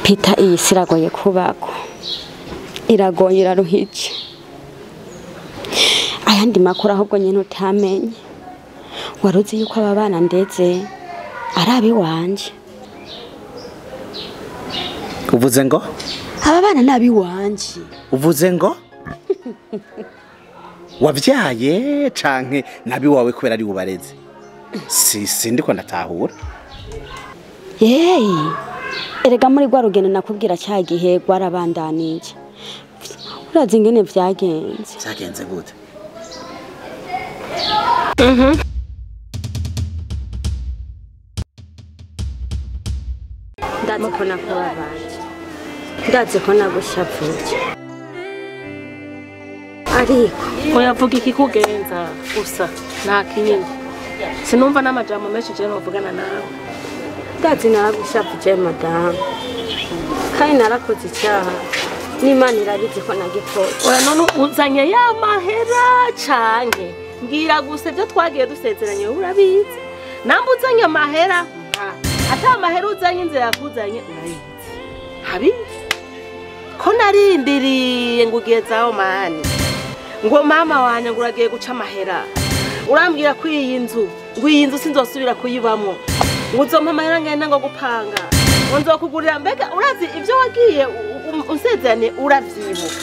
Peter, iyi si iragoye kubako, iragoye, iraruhije. Ayandi makuru ahubwo nyine utamenye, waruzi yuko aba bana ndetse ari abiwanje. Uvuze ngo aba bana ni abiwanje? Uvuze ngo wabyaye canke nabi wawe kubera ari ubareze? Si sindiko ndatahura. Yeyi, erega muri rwa rugendo nakubwira cya gihe rwarabandanije, urazi ingene vyagenze. Vyagenze gute? Ndazi ko nakubabaje, ndazi ko nagushavuje, ariko oyavuga ikikugenza gusa nta kinini. Sinumva n'amajambo menshi je novugana nawe. Ndazi naragushavuje madamu, kandi narakoze icyaha n'Imana irabizi ko nagikoze. Oya none uzanye ya mahera canke mbwira gusa ibyo twagiye dusezeranye urabizi. Namba uzanye amahera, ata amahera uzanye inzira yakuzanye urabizi. Habizi ko narindiriye ngo ugezaho mani, ngo mama wanje ngo uragiye guca amahera, urambwira ko iyi nzu, ngo iyi nzu sinzosubira kuyibamwo, ngo uzompa amahera ngenda ngo gupanga, ngo nzokugurira. Mbega urazi ibyo wagiye unsezeranye uravyibuka?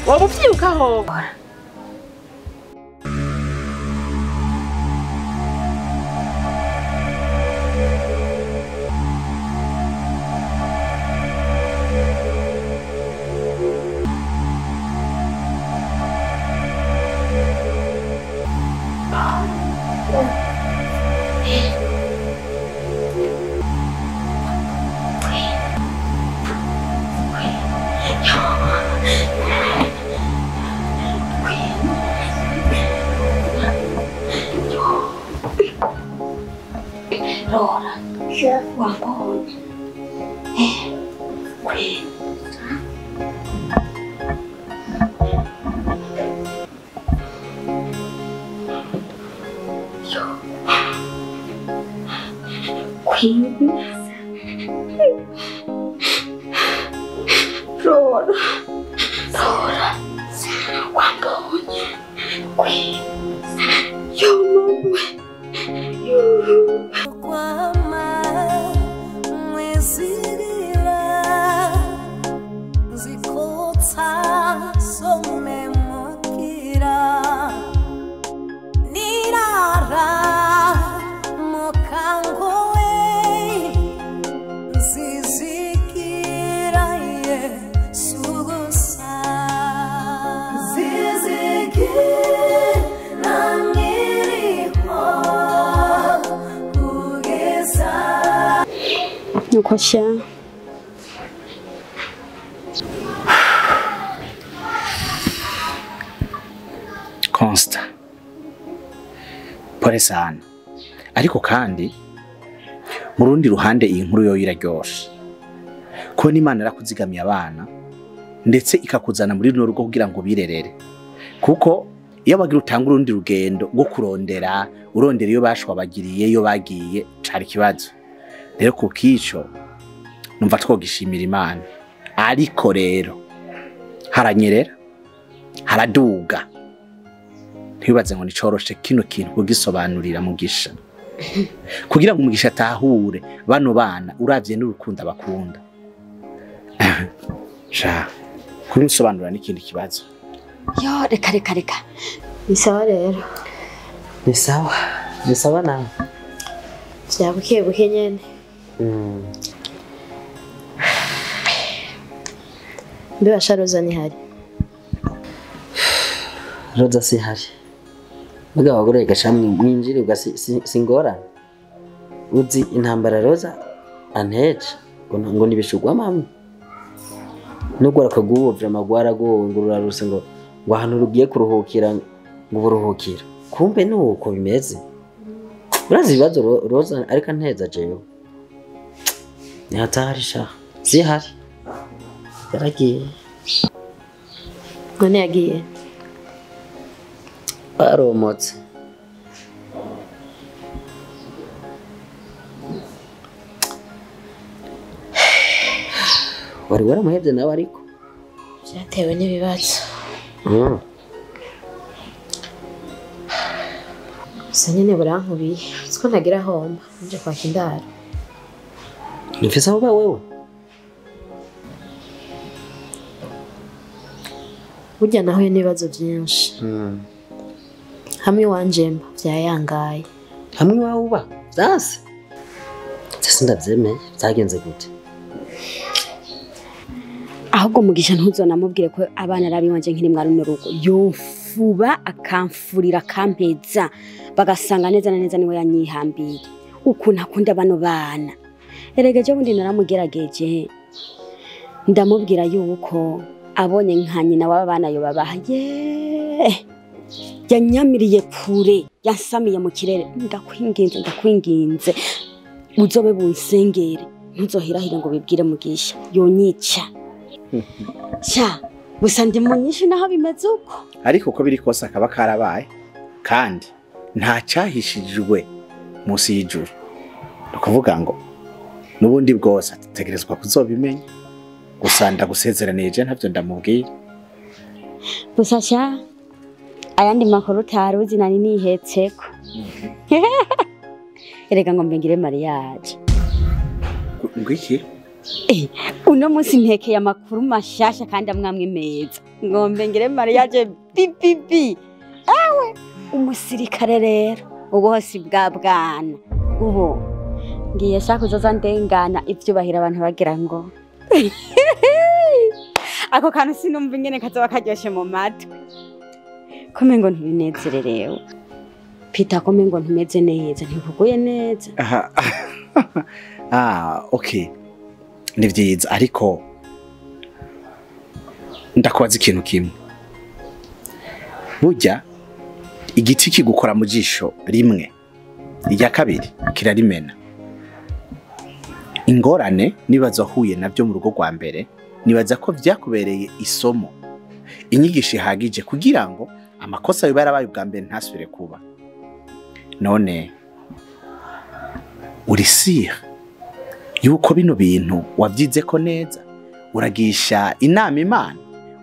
Woba uvyibuka hoho? Rora, wambonye Queen. Queen. Rora, Rora, wambonye Queen. Yo mama. Yo. Nuko sha Consta, pole sana. Ariko kandi mu rundi ruhande iyi nkuru yo iraryoshe, ko n'Imana yarakuzigamiye abana ndetse ikakuzana muri runo rugo kugira ngo birerere, kuko iyo bagira utanga urundi rugendo rwo kurondera urondera iyo bashwa bagiriye iyo bagiye cari kibazo. Rero ku kico numva twogishimira Imana, ariko rero haranyerera haraduga, ntibaze ngo nicoroshe kino kintu kugisobanurira Mugisha, kugira ngo Mugisha atahure bano bana uravye n'urukundo bakunda. Sha kubisobanura n'ikindi kibazo. Yo reka reka reka, ni sawa rero, ni sawa, ni sawa nawe vya buke buke nyene. Mbe basha Roza ntihari? Roza sihari. Mugabo abagore gasha mwinjire uga singorane. Uzi intambara Roza anteje ngo nibishugwa mamwe. Nubwo rakaguwo vyamagwara go ngo ruraruse ngo ahantu rugiye kuruhukira ngo buruhukira. Kumbe nuko bimeze. Urazi ibibazo Roza ariko anteza jewe. Ni hatari sha. Zihari. Yaragiye. None yagiye? Baromotse. Wari waramuhevye nawe ariko Vyatewe n'ibibazo. Gusa nyene burankubiye. Siko ntagira homba nje kwaka indaro. Nifise aho uba wewe? Burya nahuye n'ibibazo vyinshi. Hamwe iwanje mba vyayangaye. Hamwe iwawe uba? Vyanse? Vyose ndavyemeye. Vyagenze gute? Ahubwo Mugisha ntuzonamubwire ko abana ari abiwanje nkiri mwa runo rugo. Yofuba akamfurira akampeza bagasanga neza na neza niwe yanyihambiye. Ukuntu akunda bano bana. Erega ejo bundi naramugerageje ndamubwira yuko abonye nka nyina w'aba bana yobabaha. Yeee! Yanyamiriye kure, yansamiye mu kirere. Ndakwinginze, ndakwinginze uzobe bunsengere, ntuzohirahire ngo bibwire Mugisha yonyica. Sha, gusa ndi mu nyinshi naho bimeze uko. Ariko uko biri kose akaba karabaye, kandi nta cyahishijwe munsi y'ijuru. Ni ukuvuga ngo n'ubundi bwose ategerezwa kuzobimenya. Gusa ndagusezeranije ntavyo ndamubwira. Gusa sha, ayandi makuru utaruzi nari nihetseko. Erega ngo mbengire mariage. Ngwiki? Uno munsi ntekeye amakuru mashasha kandi amwamwe meza. Ngombe ngire mariage bibibi. Awe umusirikare rero ubu si bwa bwana. Ubu ngiye shaka kuzoza ndengana ivyubahira abantu bagira ngo ako kantu sinumva ingene kazoba karyoshe mu matwi. Kome ngo ntubinezererewe. Peter kome ngo ntumeze neza, ntikuguye neza. Ah, okay. Ni vyiza ariko ndakubaza ikintu kimwe. Burya igiti kigukora mu jisho rimwe, irya kabiri kirarimena. Ingorane nibaza wahuye navyo mu rugo rwa mbere, nibaza ko vyakubereye isomo, inyigisho ihagije kugira ngo amakosa yoba yarabaye ubwa mbere ntasubire kuba. None urisira yuko bino bintu wavyizeko neza, uragisha inama Imana,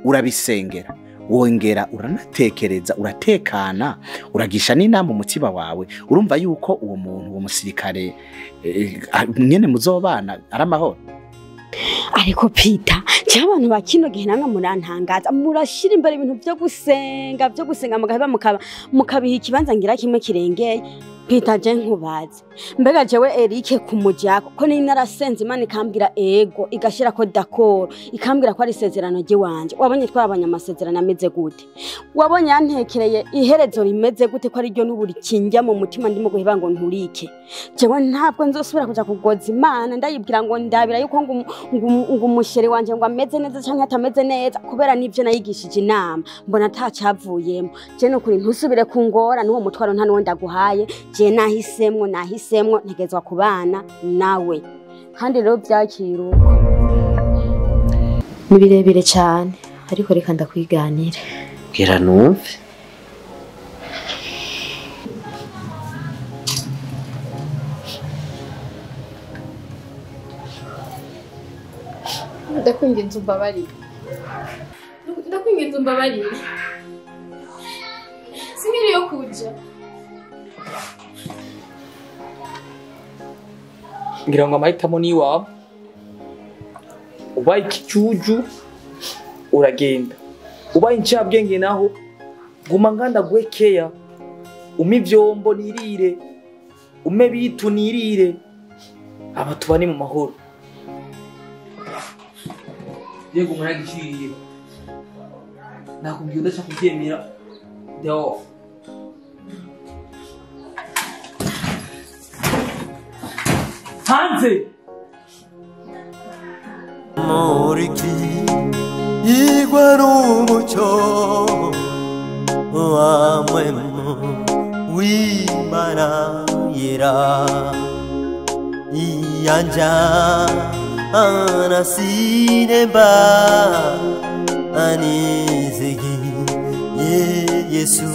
urabisengera, wongera uranatekereza, uratekana, uragisha n'inama umutima wawe, urumva yuko uwo muntu, uwo musirikare nyene muzobana ari amahoro. Ariko Peter, cy'abantu ba kino gihe namwe murantangaza, murashira imbere ibintu vyo gusenga, vyo gusenga mugaheba mukabiha ikibanza ngira kimwe kirengeye. Peter je nkubaze. Mbega jewe Eric kumujako ko ni narasenze Imana ikambwira ego igashira ko d'accord ikambwira ko ari isezerano ryiwanje. Wabonye twabanye amasezerano ameze gute? Wabonye yantekereye iherezo rimeze gute ko ari ryo n'uburi kinjya mu mutima ndimo guheba ngo nturike. Jewe ntabwo nzosubira kuja kugoza Imana ndayibwira ngo ndabira yuko ngo umushere wanje ngo ameze neza canke atameze neza kubera nivyo nayigishije inama mbona atacavuyemo. Je nukuri ntusubire kungora n'uwo mutwaro nta nuwo ndaguhaye. Je nahisemwo ntegezwa kubana nawe kandi rero byakiruko ni birebire cyane ariko reka ndakwiganira. Bwira numve. Ndakwinginze umbabarire. Ndakwinginze umbabarire. Sinkiri yo kuja. Ngira ngo amahitamo ni iwawe. Ubaye ikijuju uragenda, ubaye incabwenge naho guma nganda gwekeya, ume ivyombo nirire, ume bitu nirire, aba tubane mu mahoro. Yego muragiciye nakubwiye udashaka kubyemera the off. Hanze Moriki igwarumucho wamwemo wimana yera iyanja anasineba anizigi ye Yesu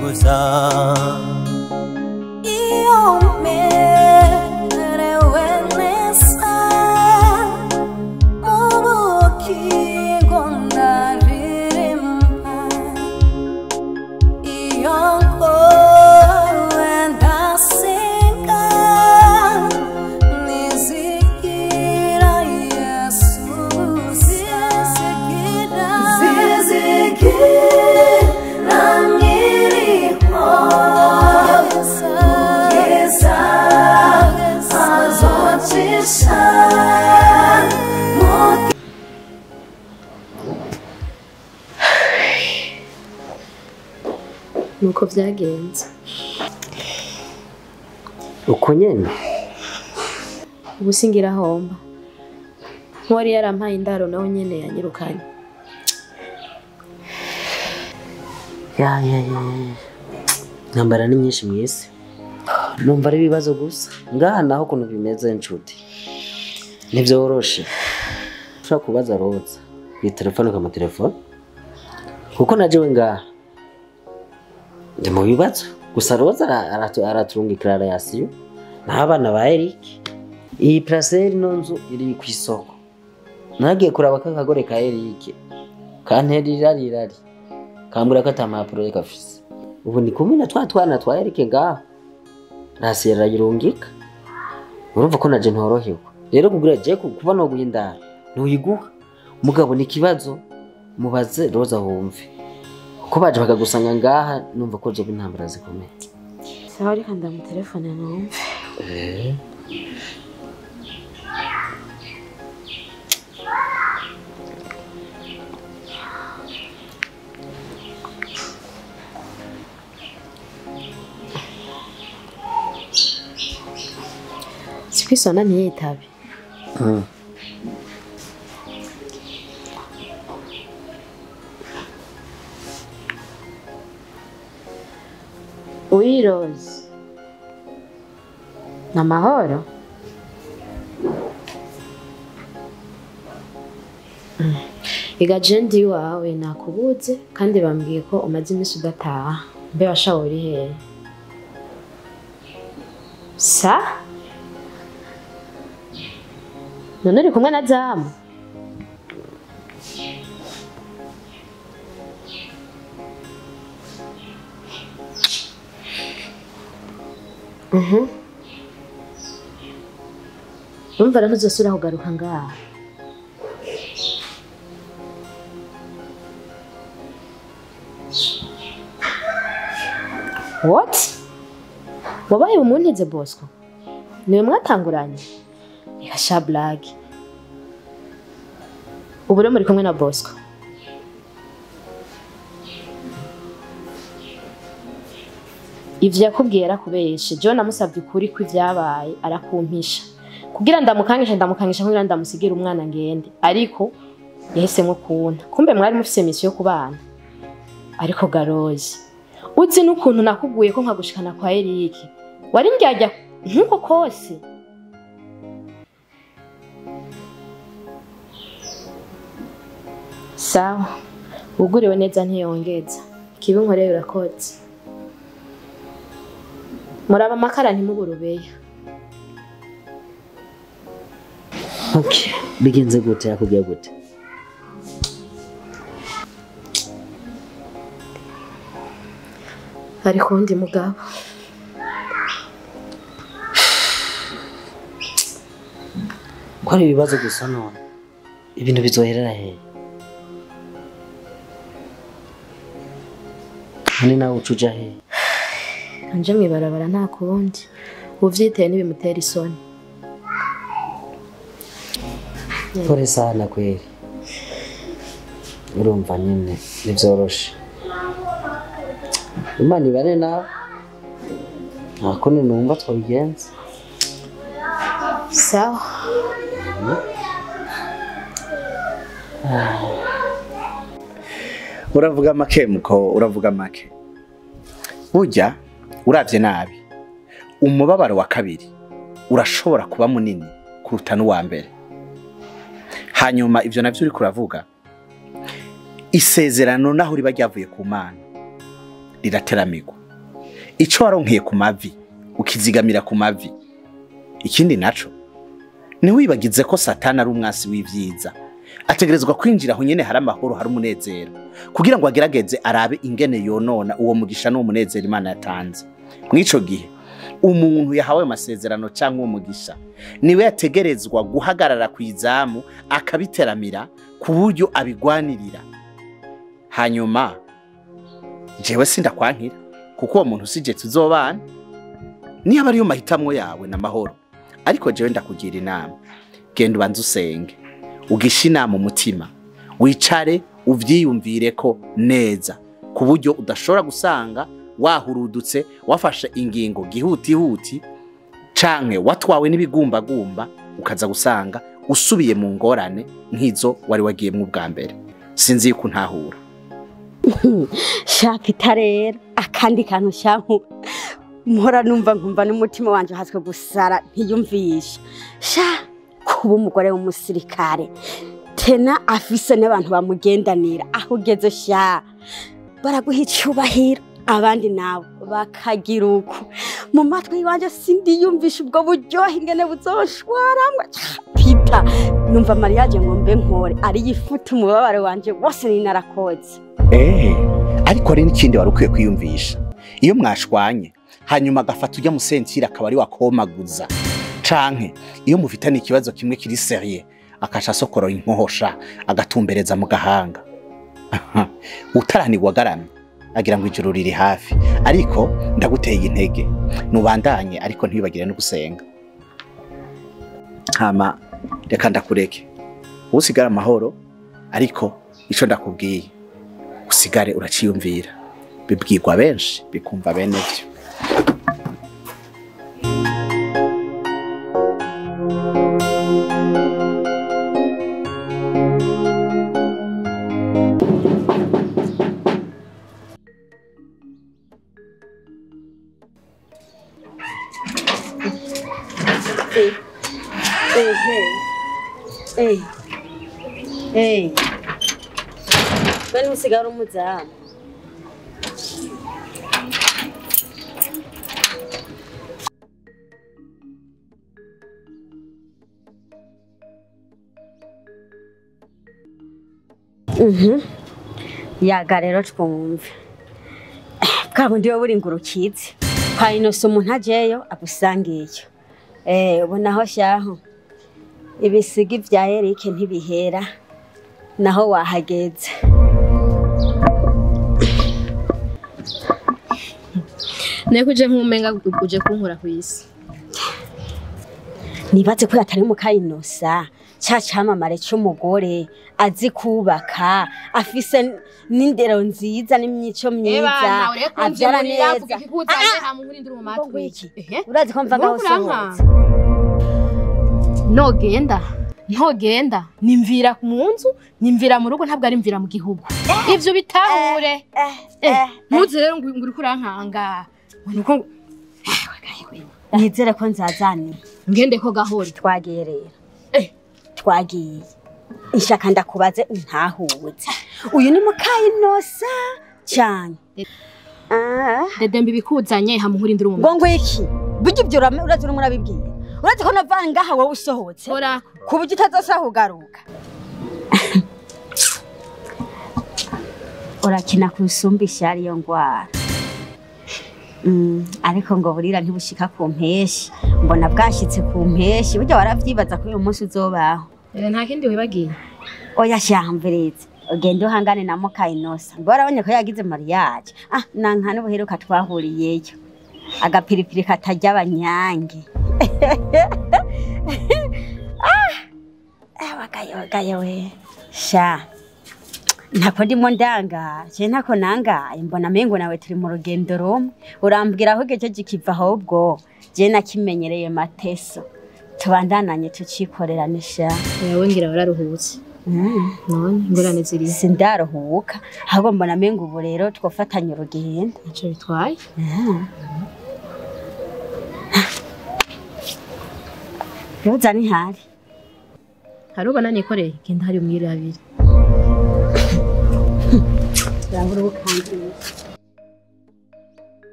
gusa iyo merewe neza mu Nuko vyagenze. Uko nyene? Ubu singira homba. Nkuwari yarampaye indaro nawe nyene yanyirukanye. Ya ya ya. Intambara ni nyinshi mw'isi. Numva ari ibibazo gusa. Ngaha naho ukuntu bimeze nshuti. Ntivyoroshe. Ushobora kubaza Roza kuri telefone ukamutelefona. Kuko na jewe ngaha ndi mu bibazo. Gusa Roza araturungikira rayasiyo. Naho abana ba Eric. Iyi parcelle ino nzu iri kw'isoko. Nagiye kuraba ka kagore ka Eric. Kantera irari irari. Kambwira ko ata mpapuro reka afise. Ubu ni kumwe na twa twana twa Eric ngaha. Rasiyo arayirungika. Urumva ko naje ntoroherwa. Rero kugira je kuba no guhindara. Ntuyiguha. Mugabo ni kibazo mubaze Roza wumve. Kuko baje bakagusanga ngaha numva ko zoba intambara zikomeye. Sawa reka ndamutelefone numve. Sikwisona ntiyitabe. Oui, Rose. Ni amahoro? Iga je ndi iwawe nakubuze kandi bambwiye ko umaze iminsi udataha. Mbe washawe uri hehe? Sa? None uri kumwe na Zamu? Urumva rero ntuzosubira kugaruka ngaha. What? Wabaye umuntize Bosco? Niwe mwatanguranye? Reka sha blague. Ubu rero muri kumwe na Bosco. Ivyo yakubwiye yarakubeshe. Jewe namusavye ukuri kw'ivyabaye arakumpisha. Kugira ndamukangisha kugira ndamusigire umwana ngende. Ariko yahisemwo kunta. Kumbe mwari mufise mission yo kubana. Ariko Garozi, uzi n'ukuntu nakuguye ko nkagushikana kwa Eric. Wari ndyajya nkuko kose. Sawa. Uguriwe neza ntiyongeza. Kibi nkoreye urakotse. Muraba amakara ntimuburubeya. Okay, bigenze gute yakubwiye gute? Ariko undi mugabo. Ko ari ibibazo gusa none. Ibintu bizoherera hehe? None nawe ucuja hehe? Anje mwibarabara nta kundi. Uvyiteye ntibimutera isoni. Pole sana kweli. Urumva nyine ntivyoroshe. Imana ibane nawe. Nta kundi numva twabigenza. Sawa. Uravuga make muko, uravuga make. Burya uravye nabi. Umubabaro wa kabiri urashobora kuba munini kuruta n'uwa mbere. Hanyuma ivyo navyo uri kuravuga isezerano naho riba ryavuye ku Mana rirateramigwa. Ico waronkeye ku mavi ukizigamira ku mavi. Ikindi naco ntiwibagize ko Satani ari umwasi w'ivyiza. Ategerezwa kwinjira aho nyene hari amahoro hari umunezero kugira ngo agerageze arabe ingene yonona uwo mugisha n'uwo munezero Imana yatanze. Mw'ico gihe umuntu yahawe amasezerano cyangwa uwo mugisha niwe yategerezwa guhagarara ku izamu akabiteramira ku buryo abigwanirira. Hanyuma jewe sindakwankira kuko uwo muntu sije tuzobana niba ariyo mahitamwo yawe n'amahoro, ariko jewe ndakugira inama, genda ubanze usenge ugishe inama umutima, wicare uvyiyumvire ko neza ku buryo udashobora gusanga Wahurudutse, wafashe ingingo gihutihuti, canke watwawe n'ibigumbagumba, ukaza gusanga usubiye mu ngorane nk'izo wari wagiyemwo ubwa mbere. Sinzi yuko ntahura. Sha Peter rero, akandi kantu shanku mpora numva nkumva n'umutima wanje haswe gusara ntiyumvisha. Sha kuba umugore w'umusirikare tena afise n'abantu bamugendanira, aho ugeze sha baraguha icubahiro, abandi nabo bakagira uko. Mu matwi wanje sindiyumvisha ubwo buryohe ingene buzoshwaramwe. Peter, numva mariage ngo mbe nkore ari yifuta umubabaro wanje wose ni narakoze. Ariko hari n'ikindi wari ukwiye kwiyumvisha. Iyo mwashwanye hanyuma agafata ujya musentira akaba ari wakomaguza, canke iyo mufitanye ikibazo kimwe kiri sérieux akasha sokorora inkohosha agatumbereza mu gahanga, utaranirwa agaramye agira ngo ijuru riri hafi. Ariko ndaguteye intege, nubandanye, ariko ntibibagire no gusenga. Hama reka ndakureke usigare amahoro, ariko ico ndakubwiye usigare uraciyumvira. Bibwirwa benshi bikumva bene vyo. Bene usigara umuzamu. Yaga rero twumve. Bwa bundi wowe uri ngurukizi. Kwa Innocent umuntu ajeyo agusangiye. Ubu naho shaho ibisigi vya Eric ntibihera, naho wahageze. Neko uje nkumenga uje kunkura kwisi. Nibaze ko atari mu Kayinosa ca camamare c'umugore azi kubaka, afise n'indero nziza n'imyico myiza, avyara neza. Urazi ko mva ngaho sohotse. Nogenda, ntogenda, nimvira mu nzu, nimvira mu rugo, ntabwo ari mvira mu gihugu. Ivyo bitahure. Ntuze rero ngo uri kurankanga. Nuko nizere ko nzazani. Ngende ko gahori. Twagiye rero. Twagiye. Ishaka ndakubaze untahuze. Uyu ni Mukayinosa cyane. Dedembe bikuzanye hamuhuri nduru mu. Ngo ngwiki. Burya ibyo urazi uri murabibwiye. Urazi ko navanga ngaha wowe usohotse. Ku buryo utazosahugaruka. Urakina kusumbisha ariyo ngwara. Ariko ngo burira ntibushika ku mpeshi, mbona bwashitse ku mpeshi. Burya waravyibaza ko uyu munsi uzobaho. Nta kindi wibagiye. Oya shamveretse, ugende uhangane na Mukayinosa. Ngo warabonye ko yagize mariage. Nanka n'ubuheruka twahuriyeyo. Agapiripiri katarya abanyange. Wagayo we. Sha. Ntako ndimo ndanga, je ntako nangaye, mbona mengo nawe turi mu rugendo rumwe. Urambwira aho gejeje kiva ahubwo je nakimenyereye mateso. Tubandananye tucikoreranisha. Wewe ngira wararuhutse. None ingorane ziri. Sindaruhuka, ahubwo mbona mengo ubu rero twofatanya urugendo. Ntaco bitwaye. Roza ni hari. Harubona nikoreye, genda hari umwirabire.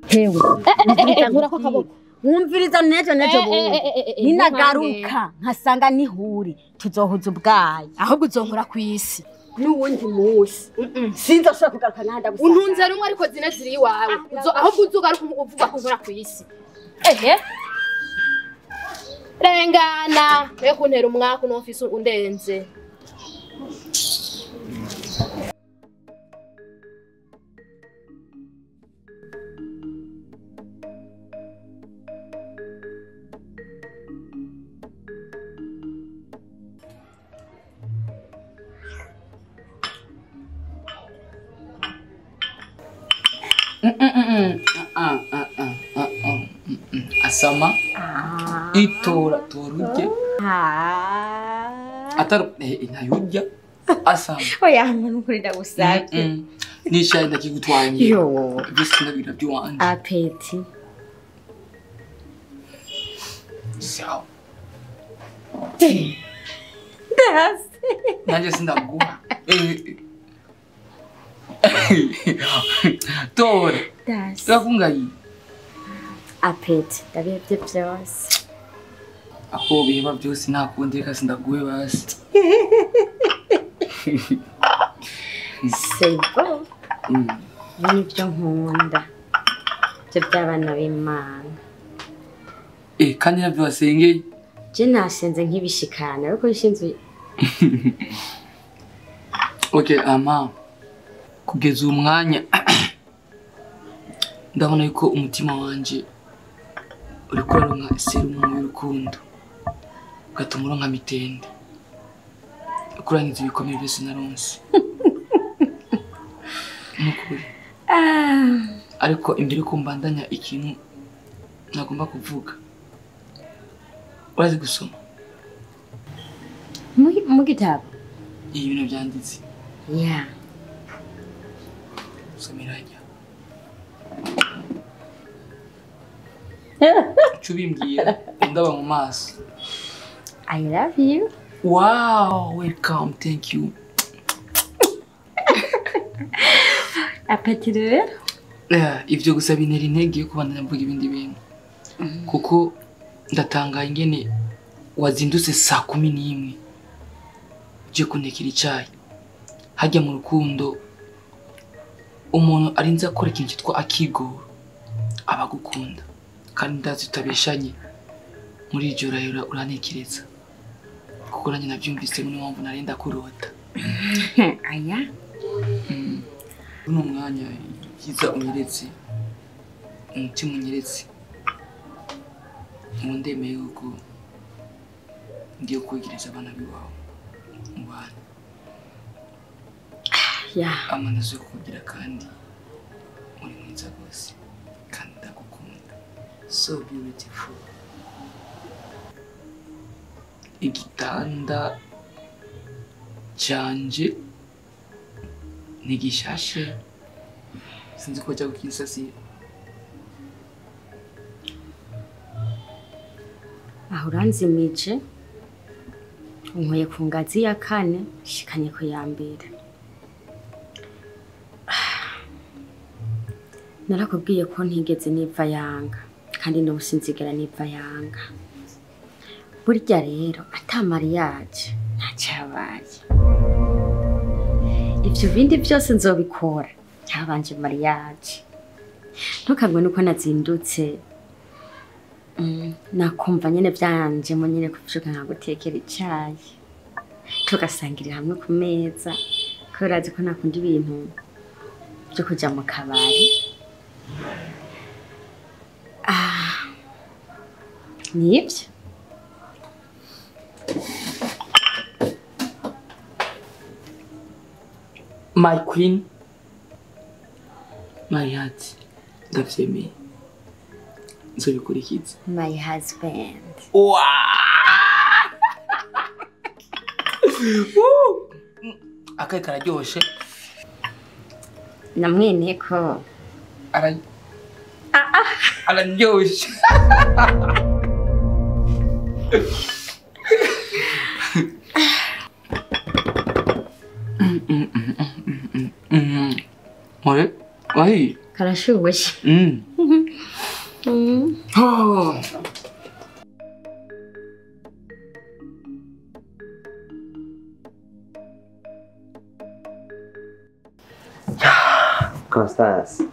Hewe, wumviriza nejo nejo bundi. Ninagaruka nkasanga nihuri tuzohuza ubwayi. Ahubwo uzonkora kwisi. N'uwundi munsi. Sinzoshobora kugaruka nkanda gusa. Untunze rumwe ariko zine ziri iwawe. Ahubwo uzogaruka uvuga ko nkora kwisi. Rengana, we kuntera umwaka unofise undenze. Asama. Itora torujye. Atari ntayurya. Asama. Oya nukuri ndagusabye. Nishaye ndakigutwanye. Yo. Byose ndabira by'uwanje. Apeti. Sawa. Dasi. Nanjye sindaguha. Tora. Dasi. Turakungaye. Apeti ndabihevye byose. Ako biheba byose ntakundi reka sindaguhe basi. C'est bon. Nibyo nkunda. Byo by'abana b'Imana. Kandi nabyo wasengeye? Je nasenze nk'ibishikana ariko nshinzwe. Okay, ama kugeza umwanya ndabona yuko umutima wanje uriko uronka serumu y'urukundo ugatuma uronka mitende kurangiza ibikomere byose naronse. Nukuri. Ariko imbere ko mbandanya ikintu nagomba kuvuga. Urazi gusoma? Mu gitabo? Ibintu byanditse. Yeah. Someranya. Chubimbwira ndaba mu maso. I love you. Wow, welcome, thank you. Apeti rero? Ivyo gusa bintera intege yo kubandanya mvuga ibindi bintu. Kuko ndatangaye ingene wazindutse saa 11 uje kuntekera icayi. Hajya mu rukundo umuntu arinze akora ikintu cyitwa akigoro abagukunda kandi ndazi tutabeshanye muri iryo rayora uranekereza kuko nanjye nabyumvise muri mpamvu narenda kurota. Aya uno mwanya byiza unyeretse umutima unyeretse ndemeye yuko ngiye kwegereza abana biwawe mu bantu. Amanazo yo kugira kandi uri mwiza rwose kandi ndagukunda. So beautiful. Igitanda canje ntigishashe sinzi ko cyo kukinsasira. Aho uranzimije unkoye ku ngazi ya kane shikanye ku ya mbere. Narakubwiye ko ntigeze niva yanga kandi n'ubu sinzigera niva yanga. Burya rero ata mariage ntacyabaye. Ivyo bindi byose nzobikora cyabanje mariage. Ntukangwe nuko nazindutse. Nakumva nyene byanje mo nyene kuvyuka nkagutekera icayi tugasangirira hamwe ku meza kubera azi ko nakunda ibintu byo kuja mu kabari. Nibyo. My queen, my heart, ndavyemeye. Nzobikurikiza. My husband. Wow! Akayi kararyoshe. Namwene ko. Araryoshe. More? Why? Karashushe. Oh. Constance,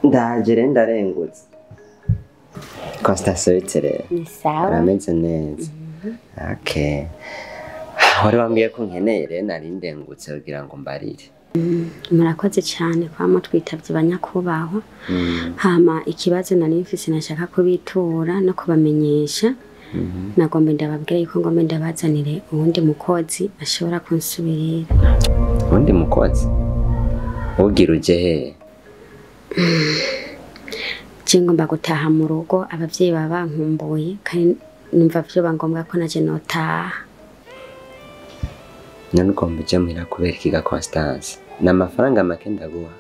ndaje ndarengutse. Constance witere. Ni sawa. Urameze neza. Okay. Wari wambwiye ko nkeneye rero nari ndengutse kugira ngo mbarire. Murakoze cyane kwa mutwitavye banyakubahwa. Hama ikibazo nari mfise nashaka kubitura no kubamenyesha. Nagombe ndababwira yuko ngombe ndabazanire uwundi mukozi ashobora kunsubirira. Uwundi mukozi? Ugira uje he? Je ngomba gutaha mu rugo, abavyeyi baba bankumbuye kandi numva vyoba ngombwa ko naje notaha. None ugomba uje muhira kubera ikiga Constance? Ni amafaranga make ndaguha.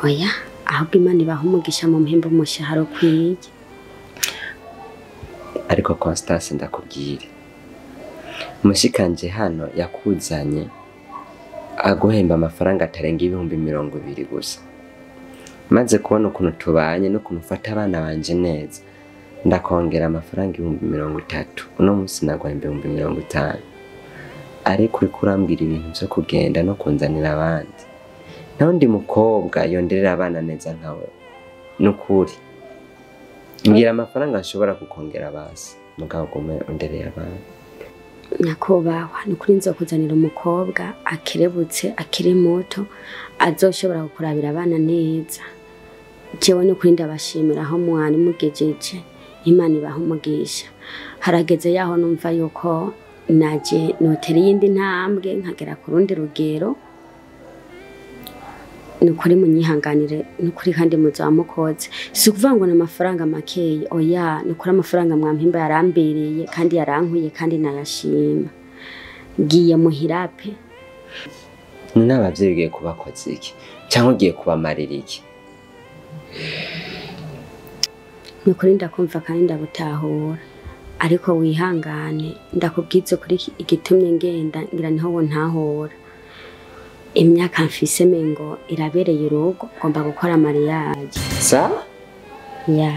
Oya, ahubwo Imana ibaha umugisha mu mpembe umushahara ukwiye. Ariko Constance ndakubwire, mushikanje hano yakuzanye aguhemba amafaranga atarenga 20,000 gusa. Maze kubona ukuntu tubanye n'ukuntu ufata abana banje neza, ndakongera amafaranga 30,000. Uno munsi naguhemba 50,000. Ariko uriko urambwira ibintu vyo kugenda no kunzanira abandi. Naho ndi mukobwa yonderera abana neza nkawe. Nukuri. Ngira amafaranga nshobora kukongera basi, mugabo gume undereye abana. Nyakubahwa, nukuri nzokuzanira umukobwa akerebutse akiri muto azoshobora kukurabira abana neza. Jewe nukuri ndabashimira aho mwari mugejeje, Imana ibaha umugisha. Harageze yaho numva yuko naje notera iyindi ntambwe nkagera ku rundi rugero. Nukuri munyihanganire, nukuri kandi muzoba mukoze. Si ukuvuga ngo ni amafaranga makeyi, oya, nukuri amafaranga mwampimba yarambereye kandi yarankwiye kandi nayashima. Ngiye muhira pe. None abavyeyi ugiye kubakoza iki? Canke ugiye kubamarira iki? Nukuri ndakumva kandi ndagutahura, ariko wihangane, ndakubwiza ukuri igitumye ngenda ngira niho wontahura. Imyaka mfise mengo irabereye urugo, ngomba gukora mariage. Sa? Ya.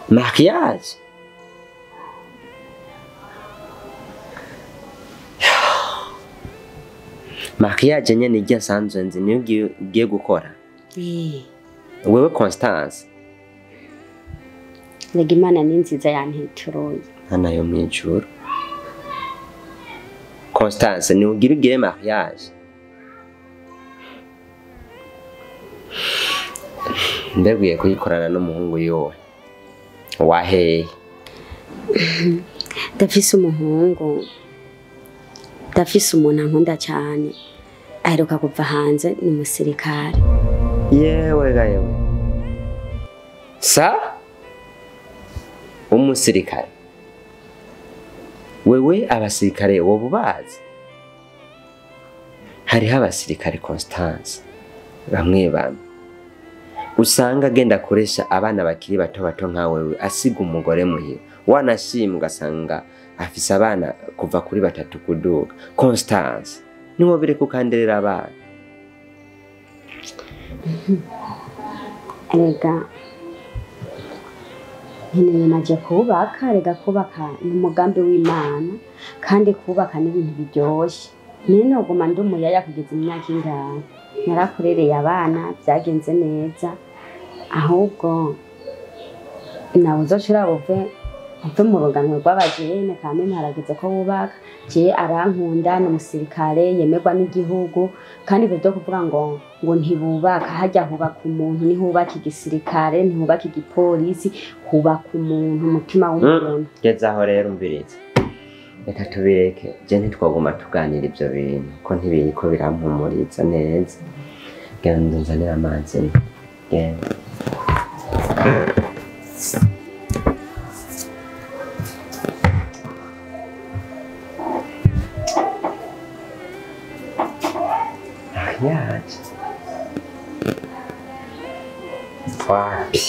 Mariage? Mariage nyene irya nsanzwe nzi niyo ugiye gukora? Wewe Constance? Rega Imana ni nziza yantituruye. Hana yo mwijuru. Constance, ni ugira ugire mariage? Mbegwiye kuyikorana n'umuhungu yowe. Wahehe? Ndafise umuhungu. Ndafise umuntu ankunda cyane. Aheruka kuva hanze, ni umusirikare. Yewe ga yewe. Sa? Umusirikare? Wewe abasirikare woba ubazi? Hariho abasirikare Constance bamwe bamwe usanga agenda akoresha abana bakiri bato bato nka wewe, asiga umugore muhira, wanashima ugasanga afise abana kuva kuri 3 kuduga. Constance, niwo bireka ukanderera abana. Rega nkeneye naje kubaka. Rega kubaka ni umugambi w'Imana, kandi kubaka ni ibintu biryoshe. None noguma ndi umuyaya kugeza imyaka ingahe? Narakurereye abana byagenze neza, ahubwo nawe uzoshira uve mu ruganwe rw'abajene. Kameme harageze ko wubaka. Je arankunda, ni umusirikare yemerwa n'igihugu, kandi ibyo byo kuvuga ngo ntibubaka, hajya hubaka umuntu, ntihubaka igisirikare, ntihubaka igipolisi, hubaka umuntu, umutima w'umuntu. Geza aho rero umviriza. Reka tubireke, je ntitwaguma tuganira ivyo bintu ko ntibiriko birampumuriza neza. Genda unzanire amazi. Genda. Mariage. Wapi?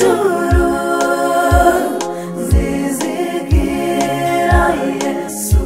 Juru, zizigira Yesu.